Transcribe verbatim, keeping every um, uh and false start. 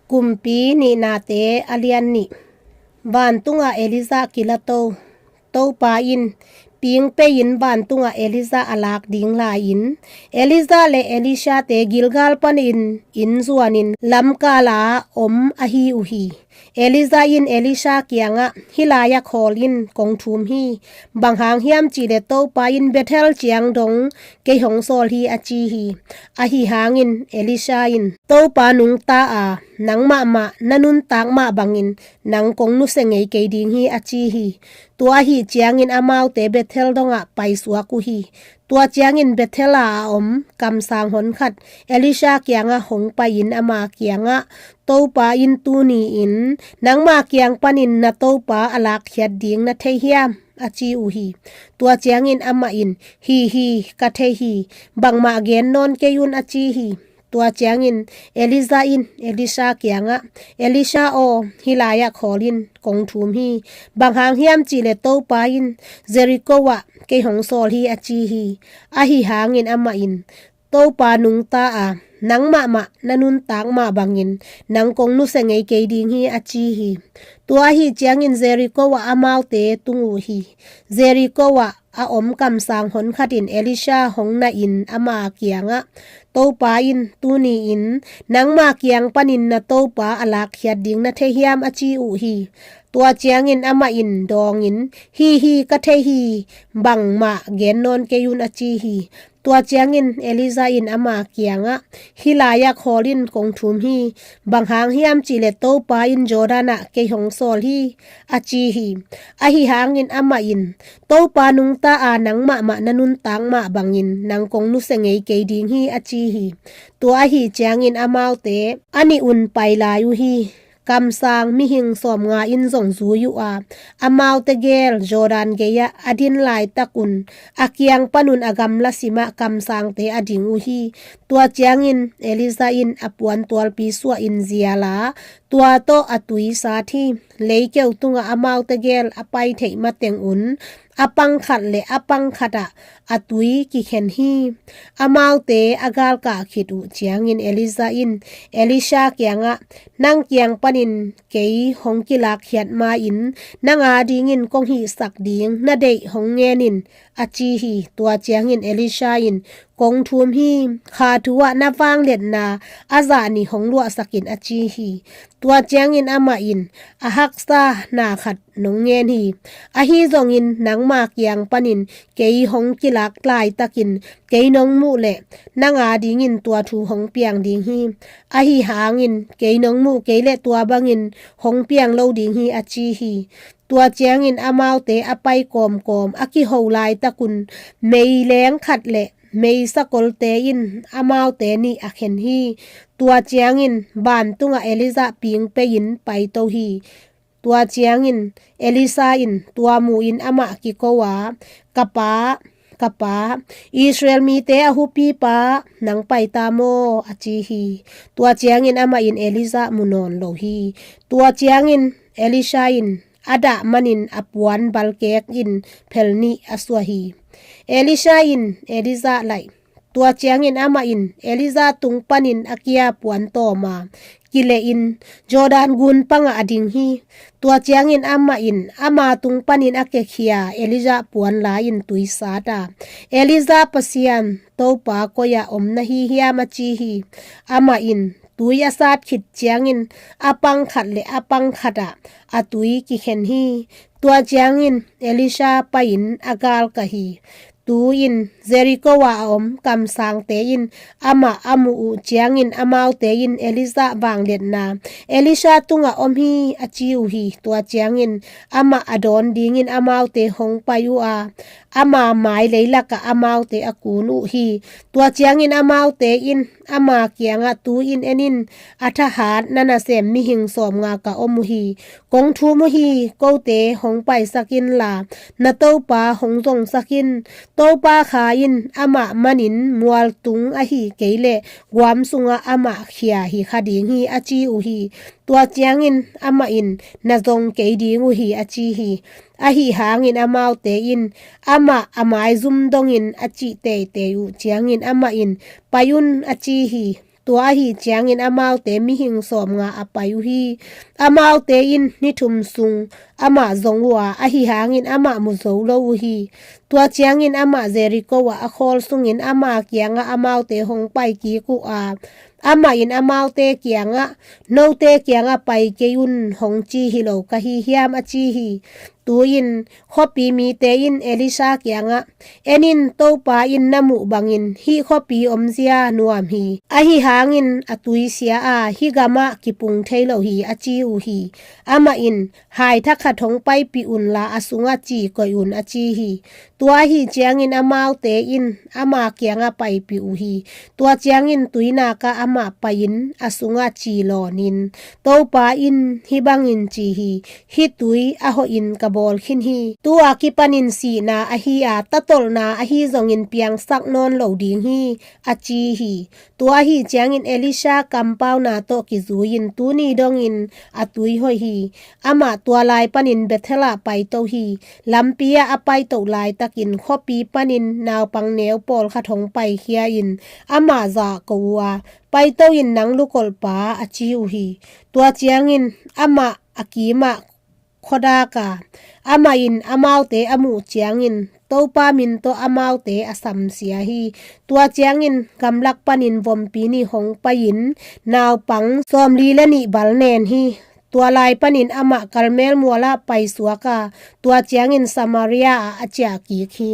Kumpi Nihnate a lian nih. Vantungah Elijah kilato. Topa in pingpei-in vantungah Elijah a lak ding lai-in, Elijah le Elisha-te Gilgal panin inn zuanin lamkala om ahi uh hi. Elijah in Elisha kiangah, "Hih lai-ah khawl in, kong thum hi. Bang hang hiam cihleh Topa in Bethel ciang dong kei hong sawl hi," a ci hi. Ahi hangin Elisha in, "Topa nungta a, nangmah mah na nuntak mah bangin nang kong nusia ngei kei ding hi," a ci hi. Tua ahi ciangin amaute Bethel dongah paisuak uh hi. Tua ciangin Bethel a om kamsang honkhat Elisha kiangah hong pai-in ama kiangah, "Topa in tuni-in nangma kiang panin na topa a lakkhiat ding na thei hiam?" a ci uh hi. Tua ciangin amah in, "Hi hi, ka thei hi. Bangmah gen nawn kei un," a ci hi. Tua ciangin Elijah in Elisha kiangah, "Elisha aw, hih lai-ah khawl in, kong thum hi. Bang hang hiam cihleh Topa in Jericho ah kei hong sawl hi," a ci hi. Ahi hangin amah in, "Topa nungta a, nangmah mah na nuntak mah bangin nang kong nusia ngei kei ding hi," a ci hi. Tua ahi ciangin Jericho ah amaute tung uh hi. Jericho ah a om kamsang honkhat in Elisha hong nahin ama kiangah, "Topa in tuni-in nangma kiang panin na topa a lakkhiat ding na thei hiam?" a ci uh hi. Tua ciangin amah in dawngin, "Hi hi, ka thei hi. Bangmah gen nawn kei un," a ci hi. Tua ciangin Elijah in ama kiangah, "Hih lai-ah khawl in, kong thum hi. Bang hang hiam cihleh Topa in Jordan ah kei hong sawl hi," a ci hi. Ahi hangin amah in, "Topa nungta a, nangmah mah na nuntak mah bangin nang kong nusia ngei kei ding hi," a ci hi. Tua ahi ciangin amaute a nih un pai lai uh hi. Kamsang mihing sawmnga in zong zui uh a, amaute gel Jordan gei-ah a din laitak un, a kiang panun a gamla simah kamsangte a ding uh hi. Tua ciangin Elijah in a puantualpi suahin zial a, tua tawh a tui sat hi. Leikeu tungah amaute gel a pai theih mateng un, a pang khat le a pang khatah a tui kikhen hi. Amaute a galkah khit uh ciangin Elijah in Elisha kiangah, "Nang kiang panin kei hong kilakkhiat ma-in nang adingin kong hihsak ding na deih hong ngen in," a ci hi. Tua ciangin Elisha in, "Kong thum hi. Kha thu-ah na vangliatna a zah nih hong luahsak in," a ci hi. Tua ciangin amah in, "A haksa na khat nong ngen hi. Ahi zongin nangma kiang panin kei hong kilak laitakin kei nong muh leh nang adingin tua thu hong piang ding hi. Ahi hangin kei nong muh kei leh tua bangin hong piang lo ding hi," a ci hi. Tua ciangin amaute a pai kawmkawm a kiho laitakun meileng khat le meisa kolte in amaute nih a khen hi. Tua ciangin vantungah Elijah pingpei-in paito hi. Tua ciangin Elisha in tua mu-in amah kiko a, "Ka pa, ka pa, Israel mite a hupipa, nang paita maw?" a ci hi. Tua ciangin amah in Elijah mu nawn lo hi. Tua ciangin Elisha in a dah manin a puan balkek in phel nih a suah hi. Elisha in Elijah laih. Tua ciangin amah in Elijah tung panin a kia puan tawm a, kilehin Jordan gun pangah a ding hi. Tua ciangin amah in ama tung panin a kekhia Elijah puan la-in tui sat a, "Elijah Pasian, Topa koi-ah om na hi hiam?" a ci hi. Amah in tui a sat khit ciangin a pang khat le a pang khatah a tui kikhen hi. Tua ciangin Elisha pai-in a galkah hi. Tu-in Jericho a a om kamsangte in amah a muh uh ciangin amaute in Elijah vangliatna Elisha tungah om hi a ci uh hi. Tua ciangin amah a dawn dingin amaute hong pai uh a, ama mai leilakah amaute a kun uh hi. Tua ciangin amaute in ama kiangah, "Tu-in en in, a thahat na nasem mihing sawmnga ka om uh hi. Kong thum uh hi, kote hong paisak inla, na topa hong zongsak in. Topa Kha in amah manin mualtung ahi kei leh guam sungah amah khia hi kha ding hi," a ci uh hi. Tua ciangin amah in, "Na zong kei ding uh hi," a ci hi. Ahi hangin amaute in amah a maizum dongin a cih teitei uh ciangin amah in, "Pai un," a ci hi. Tua ahi ciangin amaute mihing sawmnga a pai uh hi. Amaute in ni thum sung amah zong uh a, ahi hangin amah mu zo lo uh hi. Tua ciangin amah Jericho ah a khawl sungin ama kiangah amaute hong pai kik uh a, amah in amaute kiangah, "Note kiangah pai kei un," hong ci hi lo ka hi hiam, a ci hi. Tu-in khuapi mite in Elisha kiangah, "En in, Topa in na muh bangin hih khuapi omzia nuam hi. Ahi hangin a tuisia a, hih gamah kipung thei lo hi," a ci uh hi. Amah in, "Hai thakhat hong paipih unla a sungah ci koih un," a ci hi. Tua ahi ciangin amaute in ama kiangah paipih uh hi. Tua ciangin tuinak ah amah pai-in a sungah ci lawnin, "Topa in hih bangin ci hi, 'Hih tui a hoihin ka bawl khin hi. Tu-a kipanin sihna ahi a, tatolhna ahi zongin piangsak nawn lo ding hi,' a ci hi." Tua ahi ciangin Elisha kampauna tawh kizui-in tuni dongin a tui hoih hi. Amah tua lai panin Bethel ah paito hi. Lampi ah a paito laitakin khuapi panin naupang neu pawlkhat hong paikhia-in amah zahko uh a, "Paito in, nang lukolhpa," a ci uh hi. Tua ciangin amah a kimah khuadak a, amah in amaute a muh ciangin Topa min tawh amaute a samsia hi. Tua ciangin gamlak panin vompi nih hong pai-in naupang sawmli le nih bal nen hi. Tua lai panin amah Karmel mualah paisuak a, tua ciangin Samaria ah a ciah kik hi.